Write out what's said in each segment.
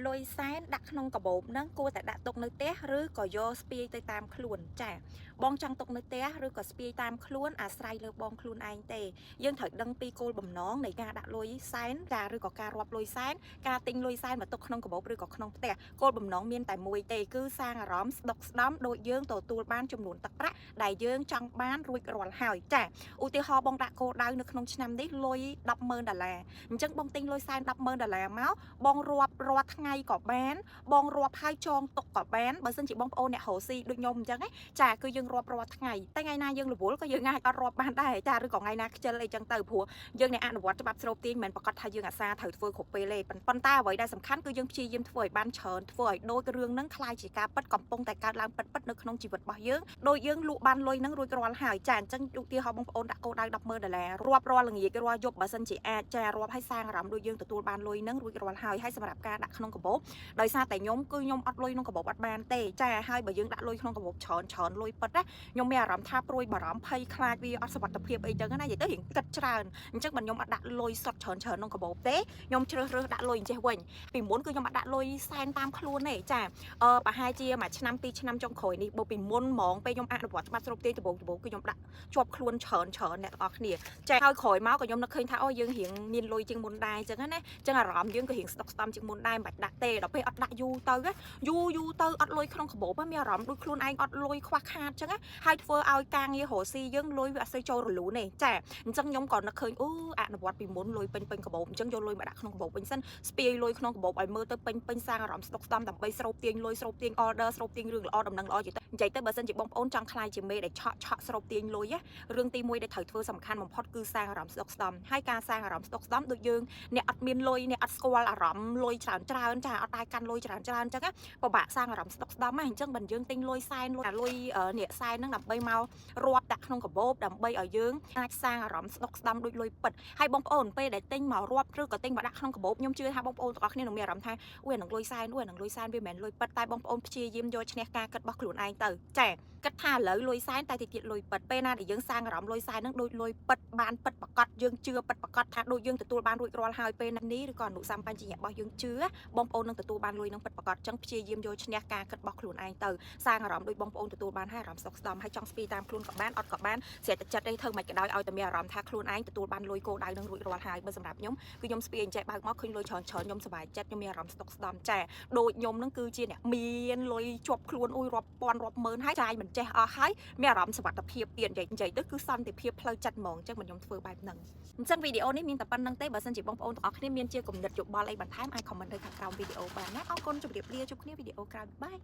លុយសែនដាក់ក្នុងកាបូបហ្នឹងគួរតែដាក់ទុកនៅផ្ទះឬក៏យកស្ពាយទៅតាមខ្លួនចាបងចង់ទុកនៅផ្ទះឬក៏ស្ពាយតាមខ្លួនអាស្រ័យលើបងខ្លួនឯងទេយើងត្រូវដឹងពីគោលបំណងនៃការដាក់លុយសែនចាឬក៏ការរាប់លុយសែនការទិញលុយសែនមកទុកក្នុងកាបូបឬក៏ក្នុងផ្ទះគោលបំណងមានតែមួយទេគឺសាងអារម្មណ៍ស្ដុកស្ដំដូចយើងទទួលបានចំនួនទឹកប្រាក់ដែលយើងចង់បានរួចរាល់ហើយចាឧទាហរណ៍បងដាក់គោលដៅនៅក្នុងឆ្នាំនេះលុយ100,000ដុល្លារអញ្ចឹងបងទិញលុយសែន100,000ដុល្លារមកបងរាប់រាល់ថ្ងៃក៏បាន បងរាប់ហើយចងទុកក៏បានបើសិនជាបងប្អូនអ្នករកស៊ីដូចខ្ញុំអញ្ចឹងណាចាគឺយើងរាប់រាល់ថ្ងៃតែថ្ងៃណាយើងរវល់ក៏យើងអាចអត់រាប់បានដែរចាឬក៏ថ្ងៃណាខ្ជិលអីចឹងទៅព្រោះយើងអ្នកអនុវត្តច្បាប់ស្រូបទាញមិនមែនប្រកាសថាយើងអាសាត្រូវធ្វើគ្រប់ពេលទេប៉ុន្តែអ្វីដែលសំខាន់គឺយើងព្យាយាមធ្វើឲ្យបានច្រើនធ្វើឲ្យដូចរឿងហ្នឹងក្លាយជាការពិតកំពុងតែកើតឡើងពិតៗនៅក្នុងជីវិតរបស់យើងដូចយើងលក់បានលុយហ្នឹងរួចរាល់ហើយចាអញ្ចឹងឧទាហរណ៍បងប្អូនដាក់គោលដៅ100,000ដុល្លាររាប់រាល់ល្ងាចរាល់យប់បើសិនជាអាចចារាប់ឲ្យសាងអារម្មណ៍ដូចយើងទទួលបានលុយហ្នឹងរួចរាល់ហើយហើយសម្រាប់ការដាក់ក្នុងកាបូប ដោយសារតែខ្ញុំគឺខ្ញុំអត់លុយក្នុងកាបូបអត់បានទេចាហើយបើយើងដាក់លុយក្នុងកាបូបច្រើនច្រើនលុយពិតណាខ្ញុំមានអារម្មណ៍ថាព្រួយបារម្ភភ័យខ្លាចវាអត់សុវត្ថិភាពអីចឹងណានិយាយទៅរៀងគិតច្រើនអញ្ចឹងបើខ្ញុំអត់ដាក់លុយសុទ្ធច្រើនច្រើនក្នុងកាបូបទេខ្ញុំជ្រើសរើសដាក់លុយអញ្ចេះវិញពីមុនគឺខ្ញុំអត់ដាក់លុយសែនតាមខ្លួនទេចាអឺប្រហែលជាមួយឆ្នាំពីរឆ្នាំចុងក្រោយនេះបើពីមុនហ្មងពេលខ្ញុំអនុវត្តច្បាប់ស្រូបទាញដំបូងដំបូងគឺខ្ញុំដាក់ជាប់ខ្លួនច្រើនច្រើនអ្នកទាំងអស់គ្នាចាហើយក្រោយមកក៏ខ្ញុំនឹកឃើញថាអូយើងរៀងមានលុយជាងមុនដែរអញ្ចឹងណាចឹងអារម្មណ៍យើងក៏រៀងស្ដុកស្ដំជាងមុនដែរមិនបាច់ដាក់ទេដល់ពេលអត់ដាក់យូរទៅយូរយូរទៅអត់លុយក្នុងកាបូបមានអារម្មណ៍ដូចខ្លួនឯងអត់លុយខ្វះខាតចឹងណាហើយធ្វើឲ្យការងាររកស៊ីយើងលុយវាអត់សូវចូលរលូនទេចាអញ្ចឹងខ្ញុំក៏នឹកឃើញអូអនុវត្តពីមុនលុយពេញពេញកាបូបអញ្ចឹងយកលុយមកដាក់ក្នុងកាបូបវិញសិនស្ពាយលុយក្នុងកាបូបឲ្យមើលទៅពេញពេញសាងអារម្មណ៍ស្ដុកស្ដំដើម្បីស្រូបទាញលុយស្រូបទាញ order ស្រូបទាញរឿងល្អដំណឹងល្អនិយាយទៅបើសិនជាបងប្អូនចង់ក្លាយជាមេដែលឆក់ឆក់ស្រូបទាញលុយរឿងទី1ដែលត្រូវធ្វើសំខាន់បំផុតគឺសាងអារម្មណ៍ស្ដុកស្ដំហើយការសាងអារម្មណ៍ស្ដុកស្ដំដូចយើងអ្នកអត់មានលុយអ្នកអត់ស្គាល់អារម្មណ៍លុយច្រើនច្រើនចាអត់ដែរកាន់លុយច្រើនច្រើនអញ្ចឹងពិបាកសាងអារម្មណ៍ស្ដុកស្ដំណាអញ្ចឹងបើយើងទិញលុយសែនលុយលុយនេះសែនហ្នឹងដើម្បីមករាប់ដាក់ក្នុងកាបូបដើម្បីឲ្យយើងអាចសាងអារម្មណ៍ស្ដុកស្ដំដូចលុយពិតហើយបងប្អូនពេលដែលទិញមករាប់ឬក៏ទិញមកដាក់ក្នុងកាបូបខ្ញុំជឿថាបងប្អូនទាំងអស់គ្នានឹងមានអារម្មណ៍ថាអូយអានឹងលុយសែនអូយអានឹងលុយសែនវាមិនមែនលុយពិតតែបងប្អូនព្យាយាមយកឈ្នះការគិតរបស់ខ្លួនឯងទៅចាគិតថាឥឡូវលុយសែនតែតិចទៀតលុយពិតពេលណាដែលយើងសាងអារម្មណ៍លុយសែនហ្នឹងដូចលុយពិតបានពិតប្រកបយើងជឿពិតប្រកបថាដូចយើងទទួលបានរួចរាល់ហើយពេលនេះឬក៏អនុសម្បញ្ញៈរបស់យើងជឿបងប្អូននឹងទទួលបានលុយនឹងពិតប្រកបចឹងព្យាយាមយកឈ្នះការគិតរបស់ខ្លួនឯងទៅសាងអារម្មណ៍ដូចបងប្អូនទទួលបានហើយអារម្មណ៍សុខស្ដំហើយចង់ស្ពីតាមខ្លួនក៏បានអត់ក៏បានស្រេចតែចិត្តទេធ្វើមិនក៏ដោយឲ្យតែមានអារម្មណ៍ថាខ្លួនឯងទទួលបានលុយគោលដៅនឹងរួចរាល់ហើយបើសម្រាប់ខ្ញុំគឺខ្ញុំស្ពីអញ្ចេះបើកមកឃើញលុយច្រើនច្រើនខ្ញុំសប្បាយចិត្តខ្ញុំមានអារម្មណ៍ស្តុកស្ដំចាដូចខ្ញុំនឹងគឺជាអ្នកមានលុយជាប់ខ្លួនអ៊ុយរាប់ពាន់រាប់ម៉ឺនហើយចាយមិនចេះអស់ហើយមានអារម្មណ៍សុវត្ថិភាពទៀតនិយាយនិយាយទៅគឺសន្តិភាពផ្លូវចិត្តហ្មងអញ្ចឹងមិនខ្ញុំធ្វើបែបហ្នឹងអញ្ចឹងវីដេអូនេះមានតែប៉ុណ្្នឹងទេបើសិនជាបងប្អូនទាំងអស់គ្នាមានជាគំនិតយោបល់អីបន្ថែមអាច comment នៅខាងក្រោមវីដេអូបានណាអរគុណជម្រាបលាជួបគ្នាវីដេអូក្រោយ bye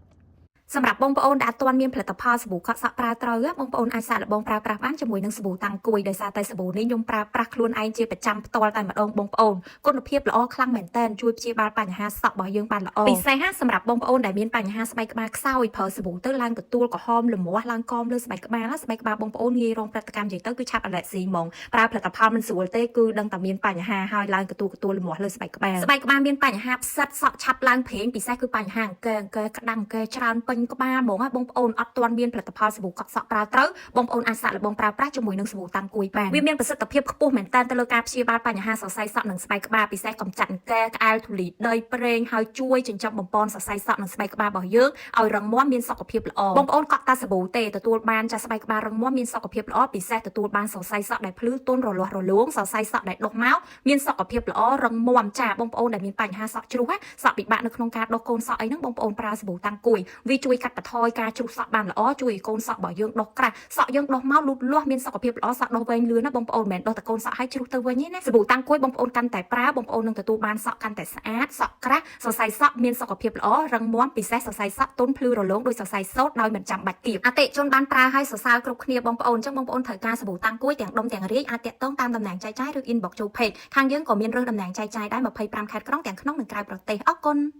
សម្រាប់បងប្អូនដែលអត់ទាន់មានផលិតផលសាប៊ូកក់សក់ប្រើត្រូវបងប្អូនអាចសាកល្បងប្រើប្រាស់បានជាមួយនឹងសាប៊ូតាំងគួយដោយសារតែសាប៊ូនេះខ្ញុំប្រើប្រាស់ខ្លួនឯងជាប្រចាំផ្ទាល់តែម្ដងបងប្អូនគុណភាពល្អខ្លាំងមែនតើជួយព្យាបាលបញ្ហាសក់របស់យើងបានល្អពិសេសសម្រាប់បងប្អូនដែលមានបញ្ហាស្បែកក្បាលខ្សោយប្រើសាប៊ូទៅឡើងកទួលក្រហមលមាស់ឡើងកមលើស្បែកក្បាលស្បែកក្បាលបងប្អូនងាយរងប្រតិកម្មនិយាយទៅគឺឆាប់អាឡែស៊ីហ្មងប្រើផលិតផលមិនស្រួលទេគឺដឹងតែមានបញ្ហាហើយឡើងកទួលកទួលលមាស់លើស្បែកក្បាលស្បែកក្បាលមានបញ្ហាផ្សិតសក់ឆាប់ឡើងព្រេងពិសេសគឺបញ្ហាអង្គែអង្គែក្តាំងអង្គែច្រើនពេញក្បាលហ្មងណាបងប្អូនអត់ទាន់មានផលិតផលសាប៊ូកក់សក់ប្រើត្រូវបងប្អូនអាចសាកល្បងប្រើប្រាស់ជាមួយនឹងសាប៊ូតាំងគួយបានវាមានប្រសិទ្ធភាពខ្ពស់មែនទែនទៅលើការព្យាបាលបញ្ហាសរសៃសក់និងស្បែកក្បាលពិសេសកម្ចាត់អង្គែក្អែលធូលីដីប្រេងហើយជួយចិញ្ចឹមបំពន់សរសៃសក់និងស្បែកក្បាលរបស់យើងឲ្យរឹងមាំមានសុខភាពល្អបងប្អូនកក់តាសាប៊ូទេទទួលបានចាស់ស្បែកក្បាលរឹងមាំមានសុខភាពល្អពិសេសទទួលបានសរសៃសក់ដែលភ្លឺទន់រលាស់រលោងសរសៃសក់ដែលដុះមកមានសុខភាពល្អរឹងមាំចាបងប្អូនដែលមានបញ្ហាសក់ជ្រុះសក់ពិបាកនៅក្នុងការដុះកូនសក់អីហ្នឹងបងប្អូនប្រើសាប៊ូតាំងគួយវាជួយកាត់បន្ថយការជ្រុះសក់បានល្អជួយឲ្យកូនសក់របស់យើងដុះក្រាស់សក់យើងដុះមកលូតលាស់មានសុខភាពល្អសក់ដុះវែងលឿនណាបងប្អូនមិនមែនដុះតែកូនសក់ឲ្យជ្រុះទៅវិញទេណាសាប៊ូតាំងគួយបងប្អូនកាន់តែប្រើបងប្អូននឹងទទួលបានសក់កាន់តែស្អាតសក់ក្រាស់សរសៃសក់មានសុខភាពល្អរឹងមាំពិសេសសរសៃសក់ទន់ភ្លឺរលោងដូចសរសៃសូត្រដោយមិនចាំបាច់គៀបអតិជនបានប្រើឲ្យសរសើរគ្រប់គ្នាបងប្អូនអញ្ចឹងបងប្អូនត្រូវការសាប៊ូតាំងគួយទាំងដុំទាំងរាយអាចតាក់ទងតាមតំណាងចែកចាយឬ inbox ចូល page ខាងយើងក៏មានរើសតំណាងចែកចាយដែរ25ខេត្តក្រុងទាំងក្នុងនិងក្រៅប្រទេសអរគុណ។